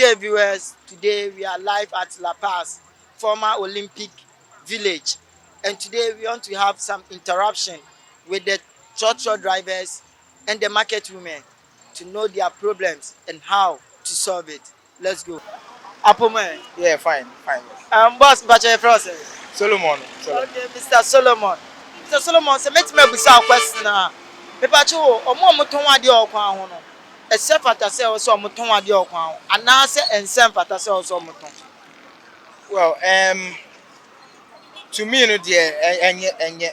Day, viewers. Today we are live at Lapaz, former Olympic Village, and today we want to have some interaction with the trotro drivers and the market women to know their problems and how to solve it. Let's go. Apome. Yeah, fine, fine. Boss, mepa kyɛw, yɛfrɛ wo? Solomon. Solomon. Okay, Mr. Solomon. Mr. Solomon, sɛ mɛtumi abusa question a, mepa kyɛw, ɔmo a ɔmo tɔn adeɛ wɔ kwan ho no, ɛsɛ fata sɛ ɛwɔ sɛ ɔmo tɔn adeɛ wɔ kwan ho anaasɛ ɛnsɛ mfata sɛ ɛwɔ sɛ ɔmo tɔn? Well, to me, deɛ, ɛnyɛ.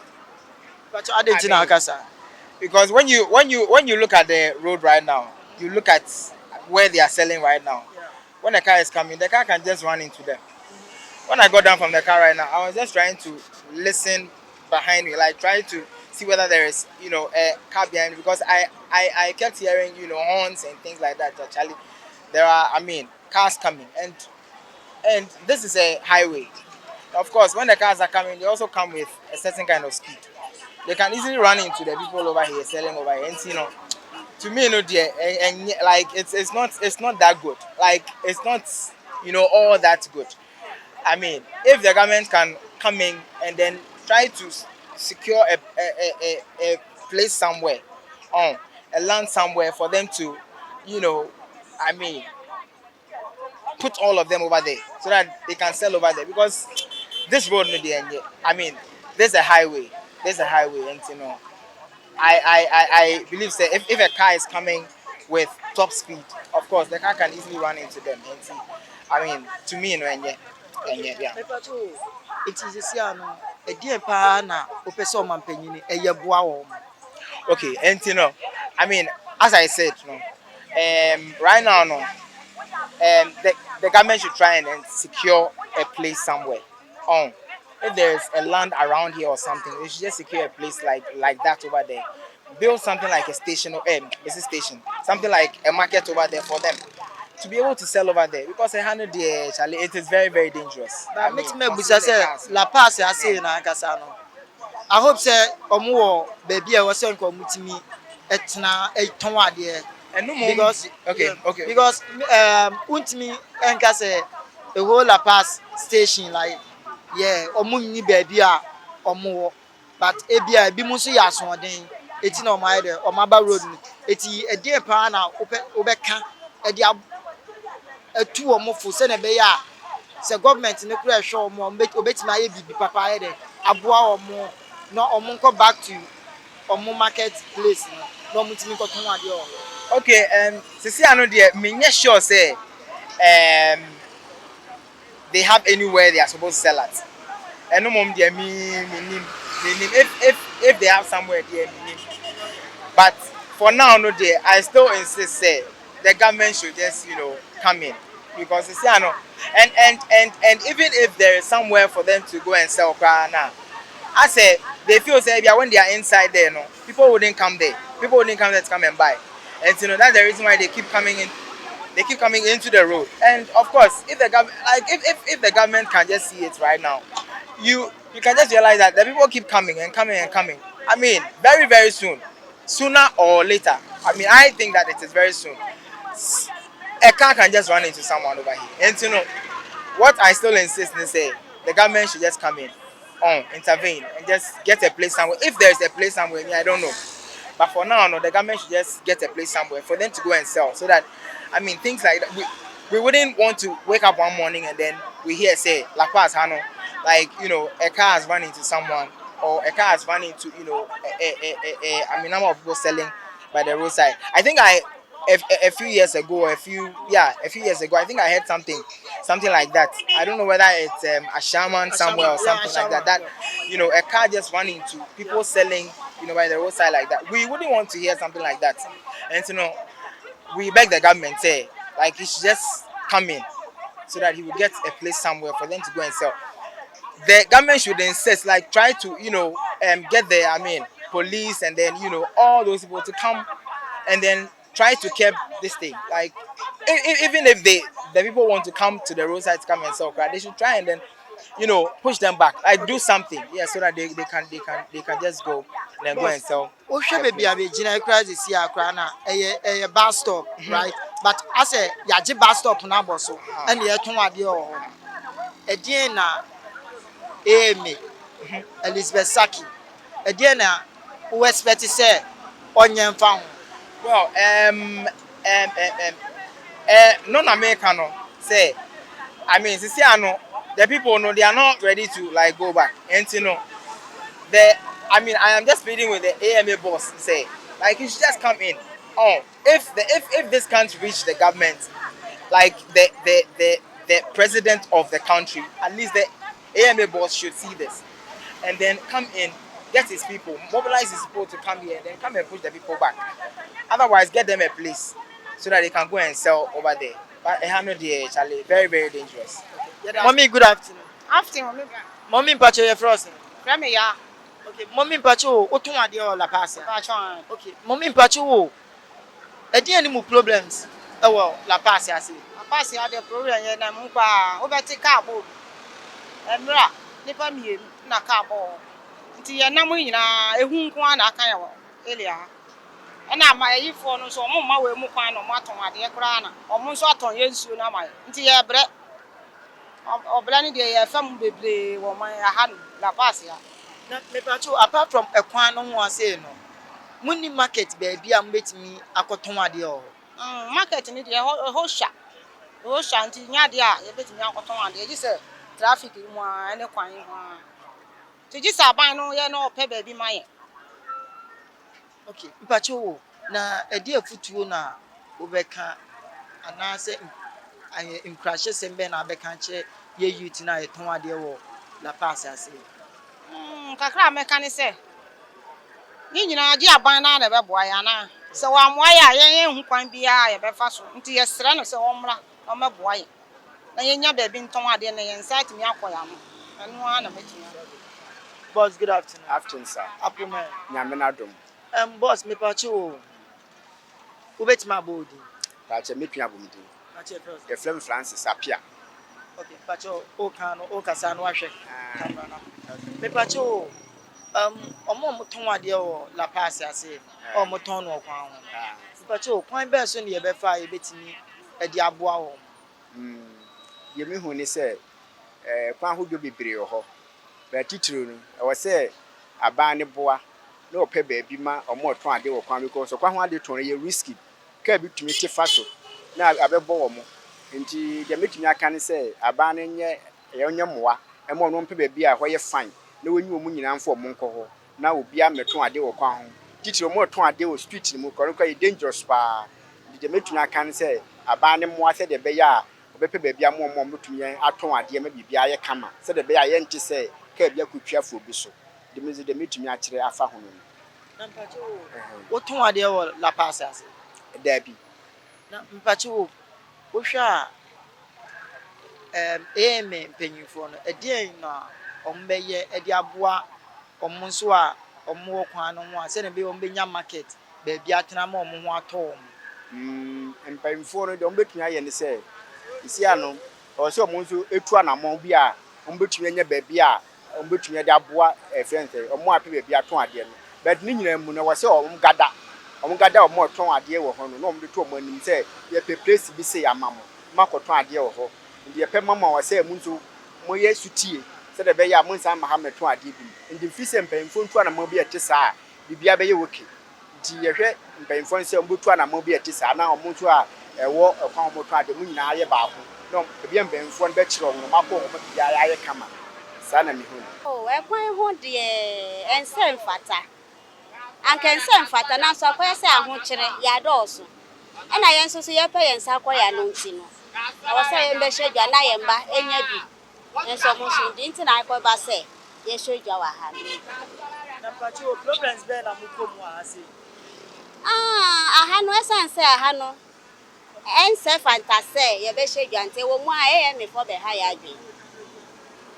Mepa kyɛw, adɛn nti na akasa? Because when you look at the road right now, you look at where they are selling right now. When the car is coming, the car can just run into them. When I got down from the car right now, I was just trying to listen behind me, like trying to see whether there is a car behind me because I kept hearing horns and things like that. Actually, there are, I mean, cars coming and this is a highway. Of course, when the cars are coming, they also come with a certain kind of speed. They can easily run into the people over here selling over here. And to me, dear, and like it's not that good. Like it's not all that good. I mean, if the government can come in and then try to secure a place somewhere, on a land somewhere for them to, I mean, put all of them over there so that they can sell over there because this road no the I mean, there's a highway. There's a highway, and I believe sɛ if a car is coming with top speed, of course the car can easily run into them. And see, I mean, to me, and yeah. Mepa kyɛw, eti sisi ano, ɛdeɛn paa na wopɛ sɛ ɔmanpanyin ɛyɛ boa wɔn? Okay, and I mean, as I said, no, right now, no, the government should try and secure a place somewhere. If there's a land around here or something, they should just secure a place like that over there. Build something like a station or is a station, something like a market over there for them to be able to sell over there because 100 year, Charlie, it is very, very dangerous. But mɛtumi abusa sɛ Lapaz ase na ankasa no, I hope sɛ ɔmo wɔ baabi a ɛwɔ sɛ nka ɔmo tumi ɛtena ɛtɔn adeɛ. Ɛno Because because ntumi ɛnka sɛ a whole Lapaz station, like, yeah, ɔmo nni baabi a ɔmo wɔ, but ebi a ebi mu nso yɛ asoɔden eti na ɔmo ayɛ dɛ ɔmo aba road no. Eti ɛdeɛ paa na wopɛ wobɛka ɛde ab ɛtu wɔn fo sɛnɛ ɛbɛyɛ a sɛ government ne kura ɛhwɛ wɔn a ɔbɛtumi ayɛ biribi papa ayɛ dɛ aboa wɔn na wɔn nkɔ back to wɔn market place no na wɔn tumi nkɔtɔn adeɛ wɔ hɔ? Okay, sisi ano deɛ, menyɛ sure sɛ they have anywhere they are supposed to sell at. Ɛno mom deɛ, mi nim if they have somewhere deɛ, mi nim, but for now no deɛ, I still insist sɛ the government should just come in because sisi ano and even if there is somewhere for them to go and sell koraa na I say they feel sɛ ebia when they are inside there no, people wouldn't come there, people wouldn't come there to come and buy. And that's the reason why they keep coming in, they keep coming into the road. And of course, if the government, like if the government can just see it right now, you can just realize that the people keep coming and coming and coming. I mean, very, very soon, sooner or later, I mean, I think that it is very soon, a car can just run into someone over here. And what I still insist is sɛ the government should just come in on intervene and just get a place somewhere. If there is a place somewhere, me, I don't know. But for now, no, the government should just get a place somewhere for them to go and sell so that, I mean, things like that. We wouldn't want to wake up one morning and then we hear sɛ Lapaz ha no, like a car has run into someone or a car has run into a, I mean, number of people selling by the roadside. I think I a few years ago, a few yeah, a few years ago, I think I heard something like that. I don't know whether it's Ashaiman somewhere or something like that. That a car just run into people selling by the roadside like that. We wouldn't want to hear something like that. And we beg the government, sɛ like he should just come in so that he would get a place somewhere for them to go and sell. The government should insist, like try to get the, I mean, police and then all those people to come and then try to keep this thing. Like even if the people want to come to the roadside to come and sell, they should try and then push them back, like do something, yeah, so that they can just go and then go and sell. Wohwɛ baabi a bɛgyina kora sisi akora na ɛyɛ bus stop, right? But asɛ yɛagye bus stop no abɔ so ɛna yɛtɔn adeɛ wɔ hɔ. Ɛdeɛn na AMA Elizabeth Saki, ɛdeɛn na wo expect sɛ ɔnyɛ mfa ho? Well, no na meka no sɛ, I mean, seesei ano, the people no, they are not ready to like go back. Nti no, the I mean, I am just pleading with the AMA boss sɛ, like, you should just come in. Oh, if the if this can't reach the government, like the president of the country, at least the AMA boss should see this, and then come in, get his people, mobilize his people to come here, and then come and push the people back. Otherwise, get them a place so that they can go and sell over there. But ɛha no deɛ, Charlie, very, very dangerous. Mommy, good afternoon. Afternoon, me bra. Mommy, mpakyɛ, yɛfrɛ wo sɛn? Frɛ me ya. Okay, mommy, mpakyɛ o, wotɔn adeɛ wɔ Lapaz? Mpakyɛ. Okay, mommy, mpakyɛ o, ɛdeɛn ne mu problems ɛwɔ Lapaz ase? Lapaz adeɛ, problem yɛ na mu paa. Wobɛte kaa bɔ obi. Mmerɛ nipa mmienu na kaa bɔ hɔ. Nti yɛnam nyinaa ehu nko ara na aka yɛ wɔ area ha. Ɛna ama ayifoɔ no nso, ɔmo mma wɔ mu kwan na ɔmo atɔn adeɛ koraa na ɔmo nso atɔn yɛ nsuo no ama yɛ. Nti yɛbrɛ. Ɔbrɛ no deɛ, yɛfa mu bebree wɔ ɔman aha no Lapaz ha. Na mepakyɛ, apart from ɛkwan no ho ase no, munni market baabi a mobɛtumi akɔtɔn adeɛ wɔ hɔ? Market ni deɛ, ɛhɔ hya. Ɛhɔ hya nti nyɛ adeɛ a yɛbɛtumi akɔtɔn adeɛ gye sɛ traffic mu a ɛne kwan ho a. Nti gye sɛ aban no yɛ na ɔpɛ baabi ma yɛn. Okay, mpakyɛ o, na ɛde afutuo na wobɛka anaasɛ nkurahyɛsɛm bɛn na wabɛka kyerɛ yɛ youth na yɛtɔn adeɛ wɔ Lapaz ase? Kakra a mɛka ne sɛ ne nyinaa gye aban no ara na ɛbɛboa yɛn anaa sɛ wɔammoa yɛ a, yɛn yɛnhu kwan biara a yɛbɛfa so. Nti yɛsrɛ no sɛ ɔmmra na ɔmmɛboa yɛn na yɛnya baabi ntɔn adeɛ na yɛn nsa atumi akɔ yɛn ano. Ɛno ara na mɛtumi aka. Boss, good afternoon. Afternoon, sir. Apomɛ? Nyame n'adom. Boss, mepakyɛ o, wobɛtumi abɔ wo din? Pakyɛ, metumi abɔ me din. Pakyɛ, frɛ wo sɛn? Yɛfrɛ me Francis Apia. Okay, mpakyɛ, woka no, wokasa no, wahwɛ camera no. Mepakyɛ o, ɔmo a ɔmotɔn adeɛ wɔ Lapaz ase a ɔmotɔn no wɔ kwan ho no, mepakyɛ o, kwan bɛn so ne yɛbɛfa a yɛbɛtumi de aboa wɔn? Deɛ mehu ne sɛ kwan ahodoɔ bebree wɔ hɔ. Bɛn titiri no, ɛwɔ sɛ aban ne boa na ɔpɛ baabi ma ɔmo a ɔtɔn adeɛ wɔ kwan, because ɔkwan ho ade tɔn no yɛ risky. Kaa bi tumi te fa so na abɛbɔ wɔn. Nti deɛ metumi aka ne sɛ aban no nyɛ ɛyɛ nyɛ mmoa ɛma ɔno mpɛ baabi a ɛhɔ yɛ fine na wɔnyi wɔn nyinaa mfa wɔn nkɔ hɔ na obiara mmɛtɔn adeɛ wɔ kwan ho. Titiri wɔn a ɔtɔn adeɛ wɔ street no mu kɔ no kora yɛ dangerous paa. Nti deɛ metumi aka ne sɛ aban ne mmoa sɛdeɛ ɛbɛyɛ a ɔbɛpɛ baabi ama wɔn a wɔbɛtumi atɔn adeɛ ma biribiara ayɛ kama, sɛdeɛ ɛbɛyɛ a yɛnte sɛ kaa bi akɔtwa fo bi so. De me nso deɛ metumi akyerɛ afa ho no. Na mpakyɛ o, wotɔn adeɛ wɔ Lapaz ase? Daabi. Na mpakyɛ o, wohwɛ a, AMA mpanyinfoɔ no, ɛdeɛn na ɔmo bɛyɛ de aboa ɔmo nso a ɔmo wɔ kwan no ho a, sɛdeɛ ɛbɛyɛ ɔmo bɛnya market baabi atena ma ɔmo ho atɔ wɔn? Mpanyinfoɔ no deɛ, wɔn bɛtumi ayɛ ne sɛ esi ano ɔwɔ sɛ wɔn nso etu anammɔn bi a wɔn bɛtumi anya baabi a wɔn bɛtumi de aboa ɛfɛn sɛ wɔn a pɛ baabi atɔn adeɛ no. But ne nyinaa mu no, ɛwɔ sɛ wɔn gada wɔn a ɔtɔn adeɛ wɔ hɔ no na wɔn de to wɔn anim sɛ yɛpɛ place bi sɛ ama mo mo akɔtɔn adeɛ wɔ hɔ. Nti yɛpɛ ma mo a, wɔ sɛ mo nso moyɛ sutie sɛdeɛ ɛbɛyɛ a mo nsan ma ha mɛtɔn adeɛ bi mu. Nti mfi sɛ mpanyinfoɔ ntu anammɔn bi a ɛte saa a, biribiara bɛyɛ okay. Nti yɛhwɛ mpanyinfoɔ no sɛ wɔbɛtu anammɔn bi a ɛte saa na wɔn nso a ɛwɔ ɛkwan a wɔtɔn adeɛ mu nyinaa ayɛ baako na ebi a mpanyinfoɔ no bɛkyerɛ wɔn na wɔn akɔ hɔ ma biribiara ayɛ kama. Saa na mehu no. O, ɛkwan ho deɛ, ɛnsɛ mfata. Anka ɛnsɛ mfata, nanso akɔyɛ sɛ ahokyerɛ yɛadɔɔso, ɛna yɛn nso so yɛpɛ yɛn nsa akɔ yɛn ano. Nti no ɛwɔ sɛ yɛn bɛhyɛ dwa na yɛn mba nya bi nso ɔmo nso di. Nti na akɔba sɛ yɛhyɛ dwa wɔ ha no. Na mpakyɛ o, problems bɛn na mokɔ mu wɔ ha sei? Ah, aha no, ɛsiane sɛ aha no ɛnsɛ fanta sɛ yɛbɛhyɛ dwa, nti ɛwɔ mu a ɛyɛ mefɔ bɛha yɛ adwene.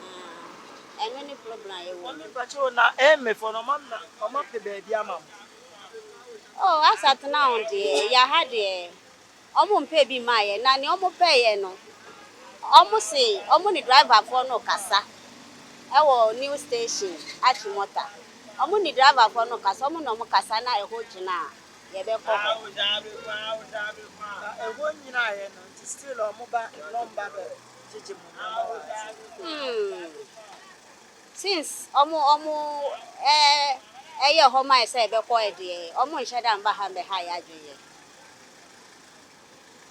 Ah, ɛno ne problem a yɛwɔ mu. Mummy, mpakyɛ o, na AMA foɔ no, ɔmo apɛ baabi ama mo? Oh, asatena ho deɛ, yɛha deɛ, ɔmo mpɛ bi maa yɛ, na nea ɔmo pɛ yɛ no, ɔmo se ɔmo ne driverfoɔ no kasa ɛwɔ new station Achimota. Ɔmo ne driverfoɔ no kasa, ɔmo na ɔmo kasa na ɛhɔ gyina a. yɛbɛkɔ hɔ. Na ɛhɔ nyinaeɛ no nti still ɔmo ba na ɔmo ba bɛ gyegye mo nneɛma wɔ ha? Since ɔmo ɛyɛ hɔ ma yɛ sɛ yɛbɛkɔ deɛ, ɔmo nhyɛ da mba ha mbɛha yɛ adwene yɛ.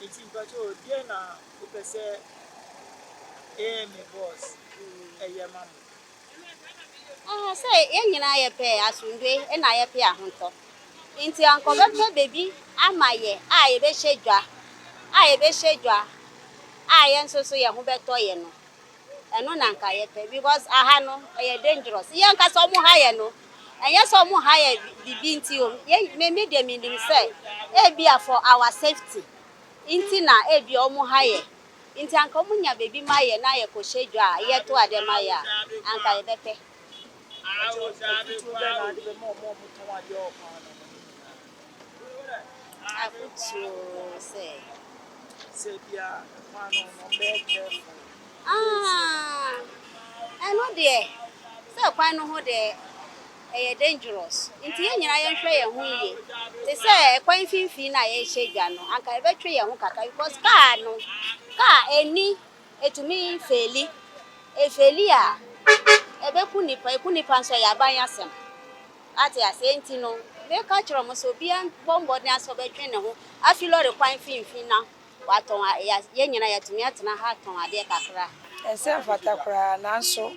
Nti mpakyɛ deɛ na wopɛ sɛ AMA boss ɛyɛ ma mo? Ah, sɛ yɛn nyinaa yɛpɛ asomdwe ɛna yɛpɛ ahotɔ, nti anka ɔbɛpɛ beebi ama yɛ a yɛbɛhyɛ dwa a yɛn nso so yɛn ho bɛtɔ yɛ no, ɛno na nka yɛpɛ, because aha no ɛyɛ dangerous. Yɛn nkasa ɔmo ha yɛ no, ɛnyɛ sɛ ɔmo ha yɛ bibi nti o. Yɛn mɛmi deɛ mi nim sɛ ebia for our safety nti na ebia ɔmo ha yɛ, nti anka ɔmo nya beebi ma yɛ na yɛkɔhyɛ dwa a yɛto adeɛ ma yɛ a, anka yɛbɛpɛ. Afotuo bɛn na ade bɛma ɔmo a ɔmo tɔn adeɛ wɔ kwan no ho no nyinaa? Afotuo sɛ? Sɛ bia kwan no ho no, ɔmo bɛyɛ careful. Ah, ɛno deɛ, sɛ kwan no ho deɛ ɛyɛ dangerous, nti yɛn nyinaa yɛnhwɛ yɛn ho yie. Te sɛ kwan mfimfini na yɛhyɛ dwa no, anka yɛbɛtwe yɛn ho kakra, because kaa no, kaa ani etumi fail, efail a ɛbɛku nipa, eku nipa nso ɛyɛ aban asɛm ate ase. Nti no meka kyerɛ ɔmo sɛ obiara bɔ mbɔden asɛ ɔbɛtwe ne ho afi lɔre kwan mfimfini na watɔn a yɛn nyinaa yɛtumi atena ha tɔn adeɛ kakra. Ɛnsɛ mfata koraa, nanso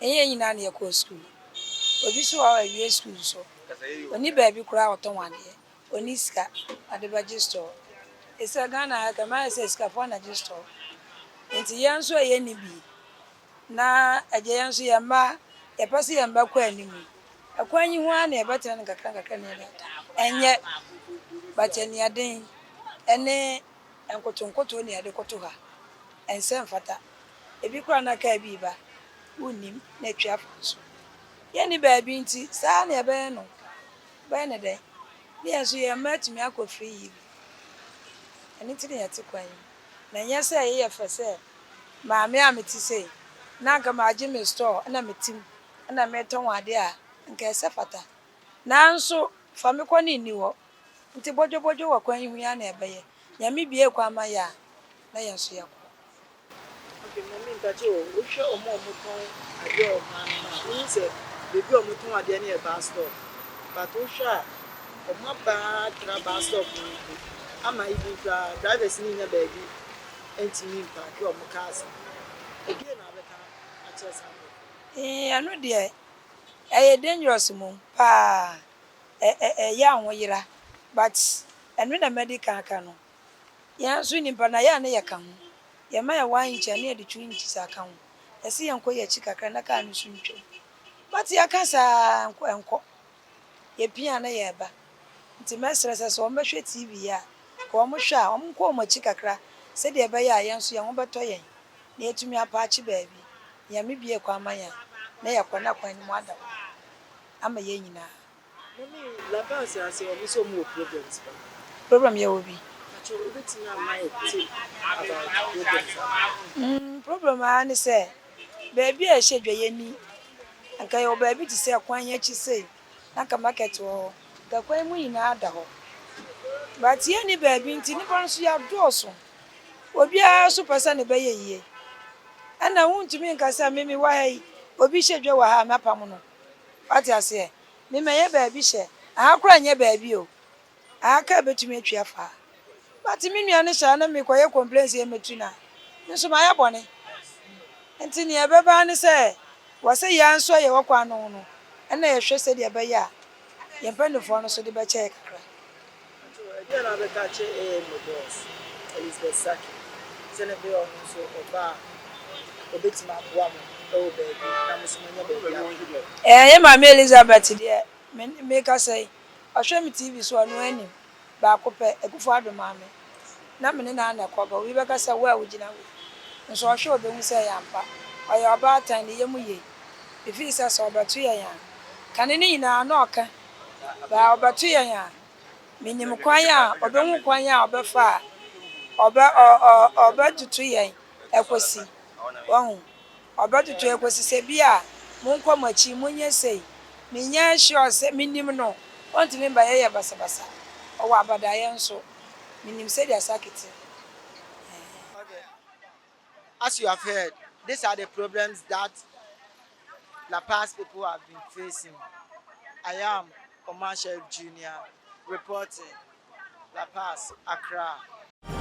ɛnyɛ yɛn nyinaa na yɛkɔɔ sukuu. Obi so wɔ hɔ a awie sukuu nso ɔni baabi koraa a ɔtɔn adeɛ, ɔni sika ɔde bɛgye store. Ɛsɛ Ghana ha kama ayɛ sɛ sikafoɔ na gye store, nti yɛn nso a yɛnni bi na agye yɛn nso yɛn mma, yɛpɛ sɛ yɛn mma kɔ anim. Ɛkwan yi ho ara na yɛbɛtena no nkakra nkakra na yɛde atɔ. Ɛnyɛ, but aniaden ɛne nkotonkoto ne yɛde koto ha. Ɛnsɛ mfata. Ebi koraa na kaa bi ba wonnim na atwa afa so. Yɛnni baabi, nti saa na yɛbɛyɛ no, bɛyɛ ne dɛn ne yɛn nso yɛn mma atumi akɔ free yi bi. Ɛno nti na yɛte kwan yi mu, na ɛnyɛ sɛ ɛyɛ fɛ sɛ maame a mete sei na anka magye me store ɛna mete mu ɛna metɔn adeɛ a, nka ɛsɛ fata, nanso fa me kɔ ne nni hɔ. Nti bɔdwobɔdwo wɔ kwan yi ho yi ara na ɛbɛyɛ. Nyame bie kwan ma yɛ a, na yɛn nso yɛkɔ. Okay, mami, mpakyɛ o, wohwɛ ɔmo a ɔmo tɔn adeɛ wɔ kwan no ho a, wohu sɛ beebi a ɔmo tɔn adeɛ no yɛ bus stop, but wohwɛ a ɔmo abaa tra bus stop no mpo ama even koraa drivers no nya baabi ntumi mpark ɔmo cars no. Ɛdeɛn na wabɛka akyerɛ saa nkurɔfoɔ? Ee, ɛno deɛ ɛyɛ dangerous mu paa. ɛ ɛ ɛyɛ ahoyera, but ɛno na mɛdi kan aka no. Yɛn nso nipa na yɛ a ne yɛka ho, yɛma yɛ 1 inch a ne yɛde 2 inches aka ho. Yɛsi yɛn kɔ yɛ akyi kakra na kaa no so ntwam, but yɛaka saa nkɔ ɛnkɔ, yɛpia na yɛreba. Nti mɛsrɛ sɛ wɔn bɛhwɛ TV yi a, ka wɔn hwɛ a, wɔn nkɔ wɔn akyi kakra sɛdeɛ ɛbɛyɛ a yɛn nso yɛn ho bɛtɔ yɛn na yɛtumi apaakye baabi. Nyame bie kwan ma yɛn a, na yɛkɔ na kwan no mu ada hɔ ama yɛn nyinaa. Mami, Lapaz ase ɔmo sɛ ɔmo wɔ problems pa. Problem yɛ wɔ bi. Mpakyɛ, wobɛtumi ama yɛ tip about problems a? Problem ara ne sɛ baabi a ɛhyɛ dwa yɛni. Nka yɛwɔ baabi te sɛ kwan akyi sei na nka market wɔ hɔ, nka kwan mu nyinaa da hɔ, but yɛnni baabi, nti nnipa no nso yɛadɔɔso. Obiara nso pɛ sɛ ne bɛyɛ yie, ɛna wontumi nka sɛ meme wɔ ha yi, obi hyɛ dwa wɔ ha a mɛpam no. Wate aseɛ? Memɛyɛ baabi hyɛ aha koraa, nyɛ baabi o, aha kaa bɛtumi atwi afa ha, but me nua no hyɛ ha na mekɔyɛ complain sɛ yɛmɛtu no a, me nso mayɛ bɔne. Nti nea ɛbɛba ne sɛ wɔ sɛ yɛn nso a yɛwɔ kwan no ho no, ɛna yɛhwɛ sɛdeɛ ɛbɛyɛ a yɛn mpanimfoɔ no so de bɛkyɛ yɛ kakra. Ɛdeɛn na wabɛka akyerɛ AMA boss Elizabeth Saki sɛne ɛbɛyɛ ɔno nso ɔba a ɔbɛtumi aboa mo ɛwɔ baabi na mo nso moanya baabi akɔ? Ɛɛ, yɛ maame Elizabeth deɛ, me meka sɛ ɔhwɛ me TV so, ɔno anim baako pɛ Akufo Addo maame na me ne naa na ɛkɔ ba. Obi bɛka sɛ wo a wogyina hɔ yi nso ɔhwɛ, ɔbɛhu sɛ ɛyɛ ampa. Ɔyɛ ɔbaatan, ne yam yie. Ɛfiri sɛ ɔbɛto yɛn a, kane ne nyinaa na ɔka baa ɔbɛto yɛn a, menim kwan a ɔbɛhu, kwan a ɔbɛfa a ɔbɛ ɔ ɔ ɔbɛtoto yɛn ɛkɔsi wɔn, ɔbɛtoto ɛkɔsi sɛ bi a monkɔ mo akyi, monyɛ sei. Menyɛ sure sɛ menim no, ɔntumi mba yɛyɛ basabasa. Ɔwɔ abadaeɛ nso. Menim sɛdeɛ Saki te. Okay. As you have heard, these are the problems that Lapaz people have been facing. I am Omar Sheriff Jr. reporting Lapaz, Accra.